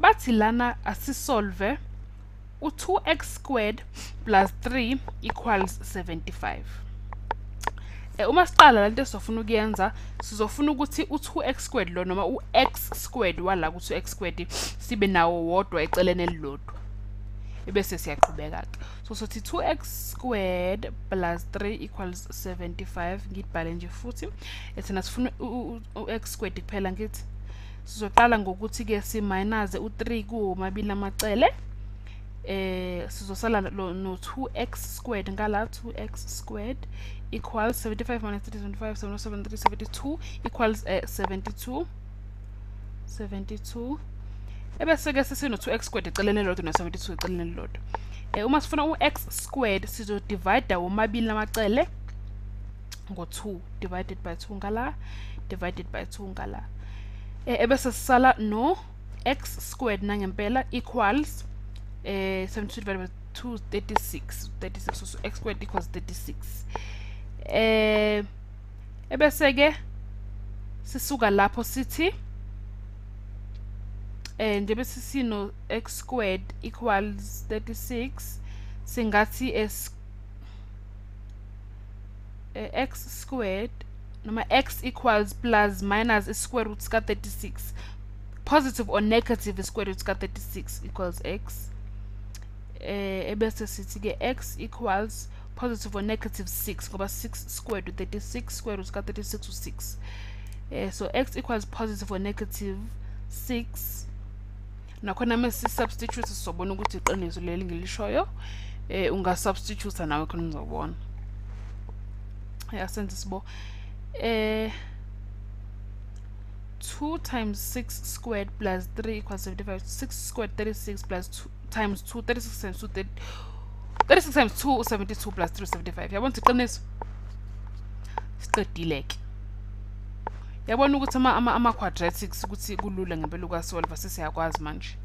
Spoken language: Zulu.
Bathi lana asisolve u-2x squared plus 3 equals 75. Uma siqala lento esizofuna ukuyenza, sizofuna ukuthi u-2x squared lo noma u-x squared wala ku-2x squared sibe nawo wodwa eceleni elilodwa, ebese siyaqhubeka-ke. So sothi 2x squared plus 3 equals 75. Ngibhale nje futhi, thina sifuna u-x squared kuphela. Ngithi sizoqala ngokuthi-ke si-minuse u-3 kuwo mabili amacele. Sizosala no 2x squared ngala. 2x squared equals 75 minus 3, 75, 7, 3, 72 equals 72, 72. Ebese-ke sesino 2x squared eceleni elilodwa no-72 eceleni elilodwa. Uma sifuna u-x squared, sizodivida womabili amacele ngo-2, divided by 2 ngala, divided by 2 ngala. Ebese sisala no x squared nangempela equals 72 divided by 2, 36, 36. So x squared equals 36. Ebese ke sisuka lapho sithi nje sisino x squared equals 36, singathi es x squared noma x equals plus minus square root ka 36, positive or negative square root ka 36 equals x. Ebese sithi ke x equals positive or negative 6, ngoba 6 squared u 36, square root ka 36 u 6. So x equals positive or negative 6. Nakhona mase substitute sizobona ukuthi iqiniso leli ngilishoyo. Unga substitute nawe khona uzobona. Yasenze sibo 2 times 6 squared plus 3 equals 75. 6 squared 36 plus 2 times 2, 36 times 2, 30, 36 times 2, 72 plus 3, 75. Yabona ukuthi iqiniso. Siqedile ke. Yabona ukuthi ama quadratics ukuthi kulula ngempela ukwasolve, sesiyakwazi manje.